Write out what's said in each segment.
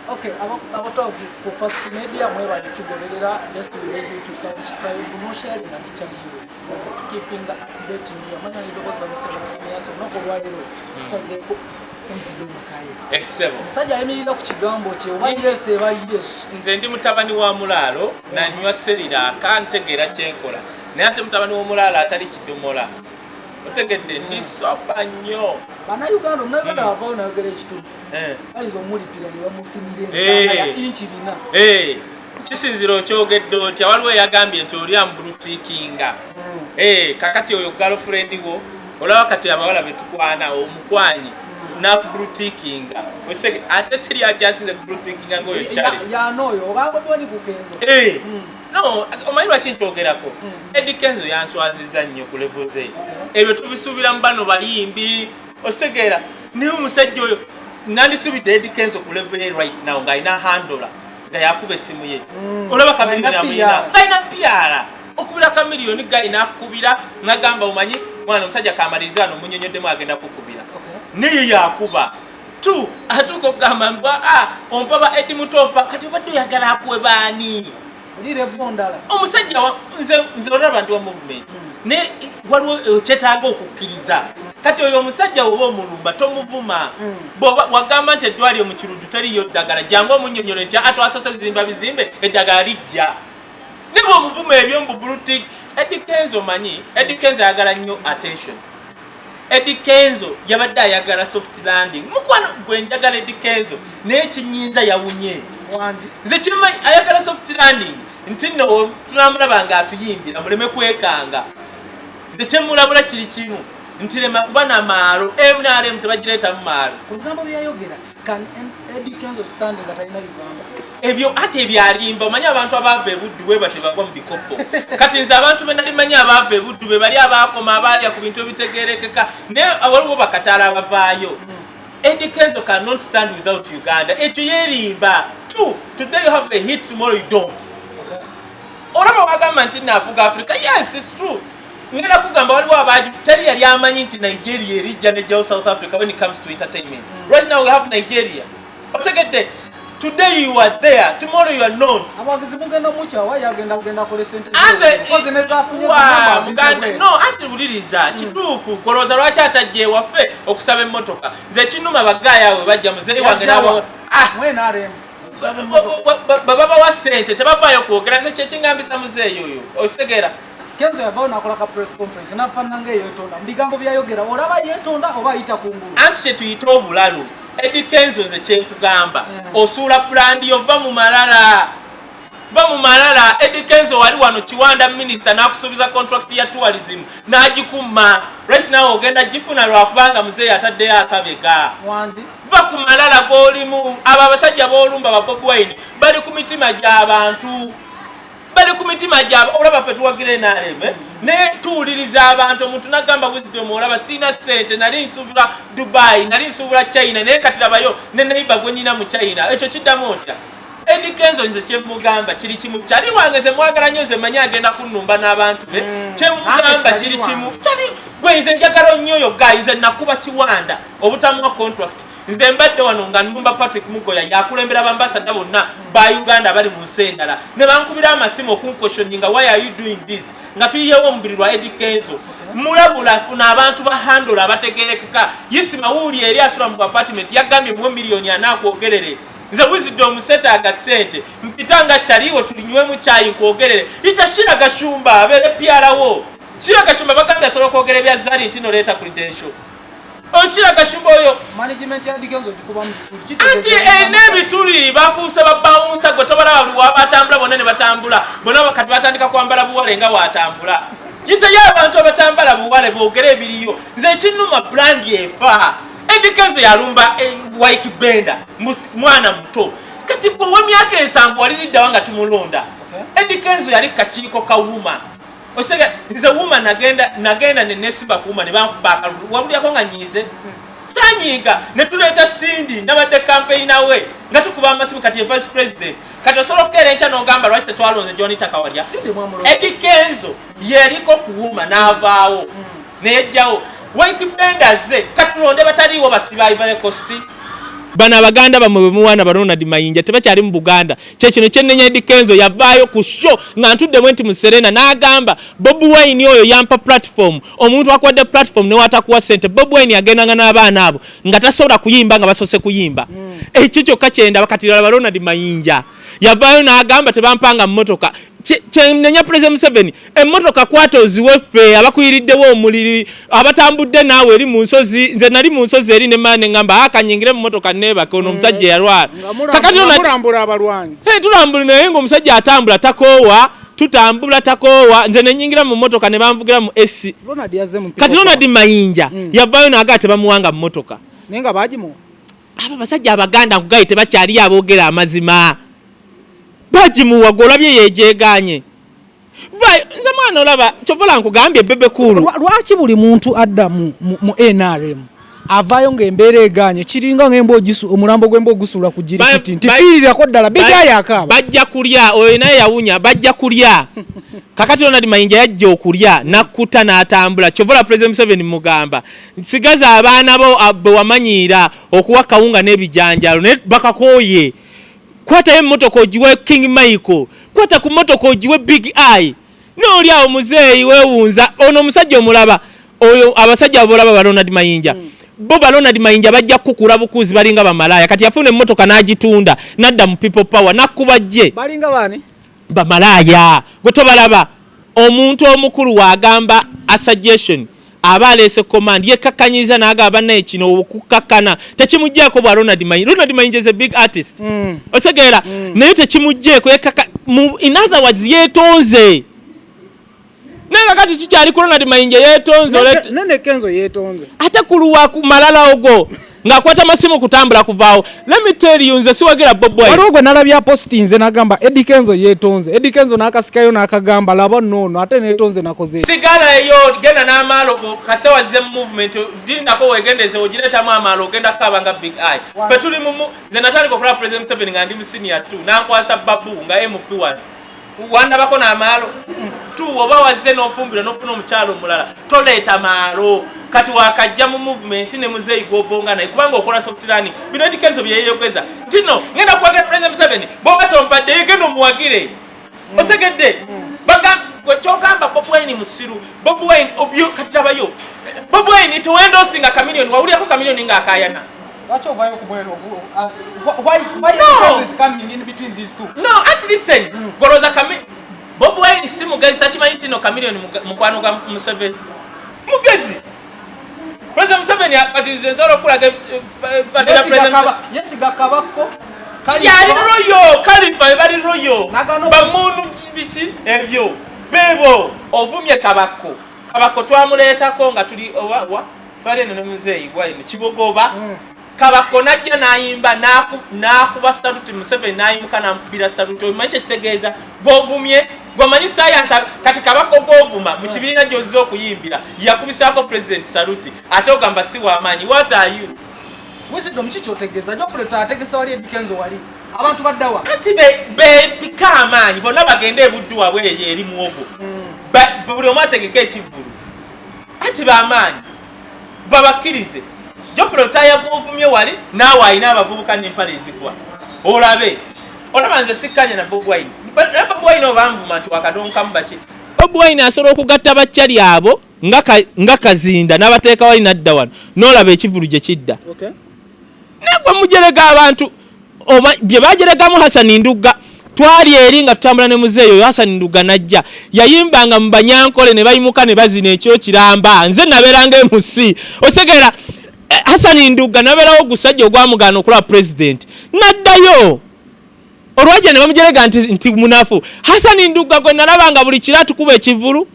Okay, abatwala ku Facts Media, mwebale tugoberera. Just we beg you to subscribe, no sharing and channel to keeping the updating. Amanya eddoboozi bamusebaasa. Olunaku olwaleero tusazeeko MC Dom Kaye. Essebo. Omusajja ayimirira ku kigambo kye, oba yes eba yes. Nze ndi mutabani wa mulaalo, nanywa seriraaka, ntegeera kyenkola, naye ate mutabani w'omulaalo atali kidomola, otegedde? Ndi sober nnyo. Bannayuganda, omunnayuganda wavaayo nayogera ekituufu, bayinza omulipira ne bamusimira ensanga ya inchi 4. Kisinzira okyogedde otya. Waliwo eyagambye nti oli amublue-tickinga. Kakati oyo girlfriend wo, olaba kati abawala betukwana, omukwanyi nakublue-tickinga, ate teri akyasinze kublue-tickinga ngaoyo kyali. Yanooyo obambodwani ku Kenzo. No, omanyi lwaki nkyogerako? Eddy Kenzo yanswaziza nnyo ku level ze. Ebyo tubisuubira mu bano bayimbi, ositegeera? Naye omusajja oyo, nandisuubidde Eddy Kenzo ku level ye right now ng'alina handler nga yakuba essimu ye. Olaba Ng'alina Chameleone amuyina. PR. Alina PR okubira Chameleone, gali nakukubira nagamba, omanyi mwana omusajja kamaliriza wano, munyonyoddemu, agenda kukubira. Naye yakuba tu atuuka okugamba mbwa, "Ah, ompa ba Eddy Mutompa." Kati obadde oyagala akuwe baani? Oli level ndala. Omusajja nze olaba ndi wa movement, naye waliwo kyetaaga okukkiriza. Kati oyo omusajja oba omulumba, tomuvuma. Bw'oba wagamba nti eddwaliro mu Kiruddu teriyo ddagala, jangu omunnyonnyole nti atwasose zimba bizimbe, eddagala lijja. Ne bwomuvuma ebyo mbu blue tick, Eddy Kenzo, manyi Eddy Kenzo ayagala nnyo attention. Eddy Kenzo yabadde ayagala soft landing. Mukwano gwe, njagala Eddy Kenzo, naye kinyinza yawunye. Wangi. Nze kimanyi ayagala soft landing, nti nno tunamulaba nga atuyimbira, muleme kwekanga. Nze kyemulabula kiri kimu, nti lema kuba na maalo. NRM tebagireetamu maalo. Ku bigambo byeyayogera, can Eddie Kenzo stand nga talina Uganda? Ebyo ate ebyalimba. Omanyi abantu abaava ebuddu bwe batyo bagwa mu bikopo. Kati nze abantu be nali manyi abaava ebuddu be bali abaakoma abaalya ku bintu ebitegerekeka, naye waliwo bakataala abavaayo. Eddie Kenzo cannot stand without Uganda, ekyo yeerimba. Two, today you have a hit, tomorrow you don't. Olaba wagamba nti naafuga Africa, yes, it's true. Ngenda kugamba, waliwo abaji teri yali amanyi nti Nigeria erijja nejjawo South Africa when it comes to entertainment. Right now we have Nigeria, otegedde? Today you are there, tomorrow you are not. Abawagizi mugenda mukyawa, yagenda kugenda akole sente. Anze kozi nezafunye. Wa, Muganda, no, anti wuliriza, kituufu. Golowooza lwaki atajja ewaffe okusaba emmotoka? Nze kinuma bagaayo awe bajja muzeeyi wange n'abo, ah, mwenarem. Bababawa sente, tebavaayo kwogera. Nze kyekingambisa muzeeyi oyo, ositegeera? Kenzo yavaayo nakola ka press conference, nafaanana nga eyeetonda. Mu bigambo byayogera, olaba yeetonda oba ayita kungulu? Anti kyetuyita obulalu. Eddy Kenzo, nze kyenkugamba, osuula brand yo. Va mu malala, va mu malala. Eddy Kenzo, wali wano Kiwanda minisita n'akusuubiza contract ya tourism n'agikumma. Right now ogenda gifuna lwakubanga muzeeyi ataddeyo akabega. Wangi. Va ku malala g'olimu. Abo abasajja b'olumba ba Bobi Wine bali ku mitima gy'abantu, bali ku mitima gyabo. Olaba ffe tuwagira NRM, eh? Naye tuwuliriza abantu. Omuntu nagamba, "Wisdom, olaba siina ssente, nali nsuubula Dubai, nali nsuubula China, naye kati labayo ne neighbor gwe nyina mu China." Ekyo kiddamu otya? Eddy Kenzo, nze kyemugamba kiri kimu. Kyali wange, nze mwagala nnyo, nze manyi agenda kunnumba n'abantu be. Kyemugamba Nange kiri kyali kimu. wange. Kyali gwe, nze njagala nnyo oyo guy. Nze nakuba Kiwanda obutamuwa contract. Nze mbadde wano nga nnumba Patrick Mugoya, yakulembera bambasada bonna ba Uganda abali mu nsi endala, ne bankubira amasimu okunquestioninga, "Why are you doing this?" Nga tuyiyewo omubiri lwa Eddy Kenzo. Mulabula, funa abantu ba handle abategerekeka. Isima wuuli eri asula mu apartment, yagambye muwe miliyoni 40 akwogerere. Nze Wisdom setaaga ssente, mpita nga kyaliwo, tulinywemu kyayi, nkwogerere. Ita Shira Gashumba abeere pyarawo. Shira Gashumba bagambye asobola okwogera ebya Zari nti noleeta credential. Oshira Gashumba oyo. Management ya Eddy Kenzo gikubamu bituli. Anti erina ebituli, bafuuse babawunsa. Gwe tobalaba buli wabatambula bonna ne batambula bonna? Kati batandika kwambala buwale nga watambula. Yitayo abantu abatambala buwale boogere ebiriyo. Nze ekinuma, brand efa. Eddy Kenzo yalumba Ykee Benda, mwana muto. Kati gwe ow'emyaka 70 waliriddawa nga tumulonda? Eddy Kenzo yali kakiiko ka UMA. Osege nze UMA nagenda nenesimba ku UMA ne bankuba akalulu. Walulyako nga nyiize? Sanyiiga. Ne tuleeta Cindy, nabadde campaigner we nga tukuba amasimu. Kati ye vice president. Kati osobola okukeera enkya n'ogamba lwaki tetwalonze John Takawalya? Cindy mwamulonze. Eddy Kenzo yaliko ku UMA n'avaawo neyejjawo. Ykee Benda ze katulonde bataliiwo basiba Ivory Coast. Bano abaganda bamwe bemuwaana ba Ronald Mayinja tebakyali mu Buganda. Kyekino kyennenya. Eddy Kenzo yavaayo ku show nga ntuddemu nti mu Serena n'agamba, "Bobi Wine oyo yampa platform." Omuntu akuwadde platform newatakuwa sente. Bobi Wine agendanga n'abaana abo nga tasobola kuyimba nga basoose kuyimba. Ekyo kyokka kyendaba. Kati laba Ronald Mayinja yavaayo n'agamba, "Tebampanga mmotoka." Kyenenya President Museveni, emmotoka kwata oziwe ffe abakuyiriddewo omuliri, abatambudde naawe eri mu nsozi. Nze nali mu nsozi eri nemala neŋŋamba akanyingire mu mmotoka neebake. Ono omusajja yalwala. Kakati mulambula abalwanyi. Tulambula, naye ngaomusajja atambula takoowa, tutambula takoowa. Nze nenyingira mu mmotoka ne banvugira mu AC. Ronald yazze mu Kati Ronald Mayinja yavaayo n'agaa tebamuwanga mmotoka. Naye nga bagimuwa. Abo abasajja abaganda nkugaye tebakyaliyo aboogera amazima. Bagimuwa, gwe olabye yejeganye. Nze mwana olaba kyovola nkugambye Bebe Cool. Lwaki buli muntu adda mu NRM avaayo ng'embeera eganye? Kiringa ng'embwa omulambo gw'embwa ogusuula ku jirikiti nti fiirirako ddala bijaayo akaaba. Bajja kulya oyo naye yawunya, bajja kulya. Kakati Ronald Mayinja yajja okulya nakkuta n'atambula. Kyovola President Museveni mugamba, sigaza abaana bo bwe wamanyiira okuwa kawunga n'ebijanjalo, naye bakakooye. Kwatayo emmotoka ogiwe King Michael, kwata ku mmotoka ogiwe Big Eye nooli awo muzeeyi weewunza. Ono omusajja omulaba oyo, abasajja bolaba ba Ronald Mayinja, bo ba Ronald Mayinja bajja kukukula bukuzi, balinga bamalaaya. Kati yafuna emmotoka n'agitunda n'adda mu People Power nakkuba jje. Balinga baani? Bamalaaya gwe tobalaba. Omuntu omukulu waagamba a suggestion aba aleese command, yekakkanyiza n'agamba bannaye kino okukakkana tekimugjeeko bwa Ronald Mayinja. Ronald Mayinja is a big artist. Osegeera? Naye tekimugjeeko in other words yeetonze. Naye kakati tukyali ku Ronald Mayinja yeetonze. Nene Kenzo yeetonze. Ate kuluwa ku malala ogwo ng'akwata masimu kutambula kuvaawo. Let me tell you, nze siwagira Bobi Wine. Waliwo gwe nalabye apositinze n'agamba Eddy Kenzo yeetonze. Eddy Kenzo n'akasikayo n'akagamba, "Laba noono ate neetonze nakoze eki?" Sigala eyo, genda n'amaalo go kasewazze mu movement dindako wegendeze ogireetamu amaalo ogenda kukaaba nga Big Eye. Fe tuli mu nze natandika okulaba President Museveni nga ndi mu senior 2 nankwasa babu nga MP1 wandabako n'amaalo tu. Oba wazze n'ofumbirwa n'ofuna omukyalo omulala, toleeta maalo. Kati wakajja mu movement ne muzeeyi gwobonga naye kubanga okola soft learning. Bino Eddy Kenzo byeyeyogeza nti no ngenda kuwagira President Museveni, bwoba tompadde yegenda omuwagire. Osegedde? Gwe kyogamba Bobi Wine musiru? Bobi Wine obyo kati labayo Bobi Wine tewendoosinga Chameleone. Wawulirako Chameleone ng'akaayana? Lwaki ovaayo ku bweno why No. Kenzo is coming in between these two? No, at listen, goloza Bobi Wine si mugezi, takimanyi nti no Chameleone mukwano gwa Museveni mugezi. President Museveni kati nze nsobola okulaga fatira Yesiga President Yesiga kabako. Yali royo kalifa bali royo Nagano- bamuntu biki ebyo bebo ovumye Kabako. Kabako twamuleetako nga tuli owa wa twali eno ne muzeeyi gwayino Kibogoba. Kabako najja n'ayimba n'akuba saluti Museveni n'ayimuka n'amukubira saluti. Omanyi kyekitegeeza? Gwovumye gwemanyi sayansi. Kati Kabako gwovuma mu kibiina gyozze okuyimbira yakubisaako President saluti, ate ogamba si wamaanyi. What are you? Wisdom, ki kyotegeeza? Geoffrey ategese wali Eddy Kenzo, wali abantu baddawa? Kati bepika amaanyi bonna bagende ebuddu wabwe eyo eri muwogo. Buli omu ategeke ekivvulu ati bamaanyi babakkirize. Geoffrey Lutaaya gwovumye wali naawe alina abavubuka n'empale ezigwa olabe. Olaba nze sikkanya na Bobi Wine. Naye Bobi Wine obanvuma nti wakadonkamu baki. Bobi Wine asobola okugatta bakyali abo nga kazinda n'abateeka wali nadda wano n'olaba ekivvulu gye kidda. Naye gwe mujerega abantu oba bye bajeregamu Hasani Ndugga. Twali eri nga tutambula ne muzeeyi oyo Hasani Ndugga najja yayimbanga mu Banyankole ne bayimuka ne bazina ekiro kiramba. Nze nabeeranga emusi osegeera. Hasani Ndugga nabeerawo ogusajja ogwamugaana okulaba President naddayo olwajja ne bamujerega nti munafu. Hasani Ndugga gwe nalabanga buli kiro atukuba ekivulu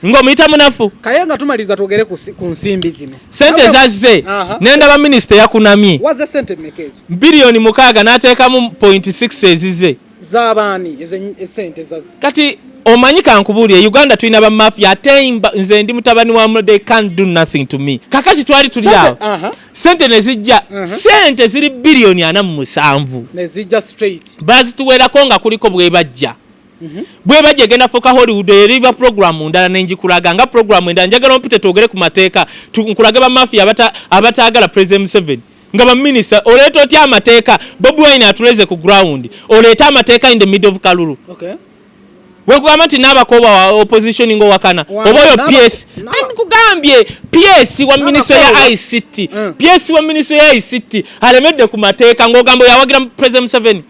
ng'omuyita munafu. Kaye nga tumaliriza twogere ku nsimbi zino. Sente zazze. Nendaba minisita yakunamye. Waze sente mmeka ezo? Biliyoni 6 n'ateekamu 0.6 ezize. Z'abaani esente zazze? Kati omanyi kankubuulire, Uganda tulina bamafia ate nze ndi mutabani wa, they can't do nothing to me. Kakati twali tuli awo, sente ne zijja. Sente ziri biliyoni 47. Nezijja straight. Bazituweerako nga kuliko bwebajja bwebajja egenda fuuka Hollywood eriva program ndala nenjikulaga nga program endala. Njagala ompite twogere ku mateeka, nkulage bamafia abataagala President Museveni. Nga baminisita oleeta otya amateeka? Bobi Wine atuleze ku ground, oleeta amateeka in the middle of kalulu. Wekugamba nti n'abakooba wa opposition ng'owakana oba oyo PS nkugambye PS wa ministry ya ICT. PS wa ministry ya ICT alemedde ku mateeka ng'ogamba oyo awagira President Museveni.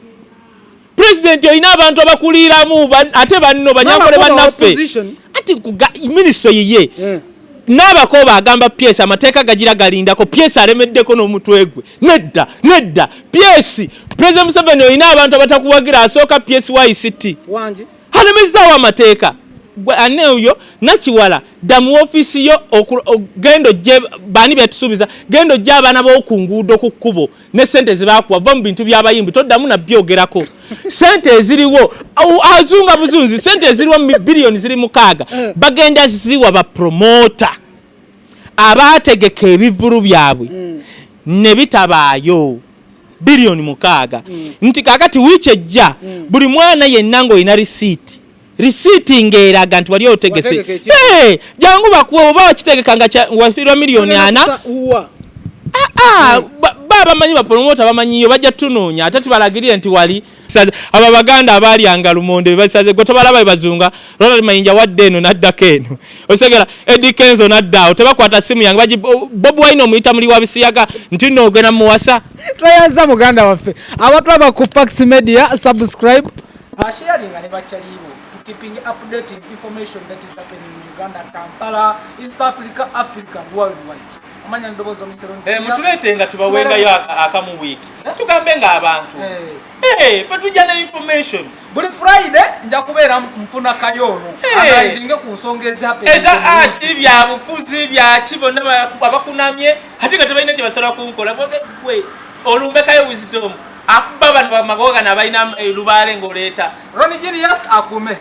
President, olina abantu abakuliiramu ate banno banyankole bannaffe ati ministry yiye. N'abakooba agamba PS amateeka gagira galindako. PS alemeddeko n'omutwe gwe. Nedda, nedda. PS, President Museveni, olina abantu abatakuwagira. Asooka PS wa ICT alemezaawo amateeka. Ane oyo nakiwala dda mu ofiisi yo, genda ojje baani byetusuubiza, genda ojje abaana b'oku nguudo ku kkubo ne sente zebakuwa. Va mu bintu by'abayimbi, toddamu nabyogerako. Sente eziriwo azunga buzunzi. Sente eziriwo biliyoni ziri 6. Bagenda ziwa bapromota abategeka ebivulu byabwe ne bitabaayo, biliyoni 6. Nti kakati wiiki ejja buli mwana yenna ng'olina risiiti, risiiti ng'eraga nti wali otegese, jangu bakuwe. Oba wakitegeka nga wafiirwa miliyoni 40, ba bamanyi bapromota bamanyiyo, bajja tunoonya ate tubalagirire nti wali abo abaganda abaalyanga lumonde basaze gwe tobalaba bazunga. Ronald Mayinja wadde eno n'addako eno, osegera Eddie Kenzo n'adda awo, tebakwata simu yange. Bobi Wine omuyita muli wa bisiyaga nti nno ogenda muwasa. Tweyanza muganda waffe abatulaba ku Fax Media. Subscribe, sharinga ne bakyalibo to keeping updating information that is happening in Uganda, Kampala, East Africa, Africa, worldwide. Amanya ndoboozi omusero. Mutuleete nga tubawengayo akamu wiiki, tugambe ng'abantu fe tujja ne information. Buli Friday nja kubeera nfuna kayoono analyzinge ku nsonga eza ati byabufuzi byaki, bonna abakunamye ate nga tebalina kyebasobola kunkola. Gwe olumbekayo wisdom akuba bano bamagoga gano abalina lubaale ng'oleeta. Ronnie Genius akume.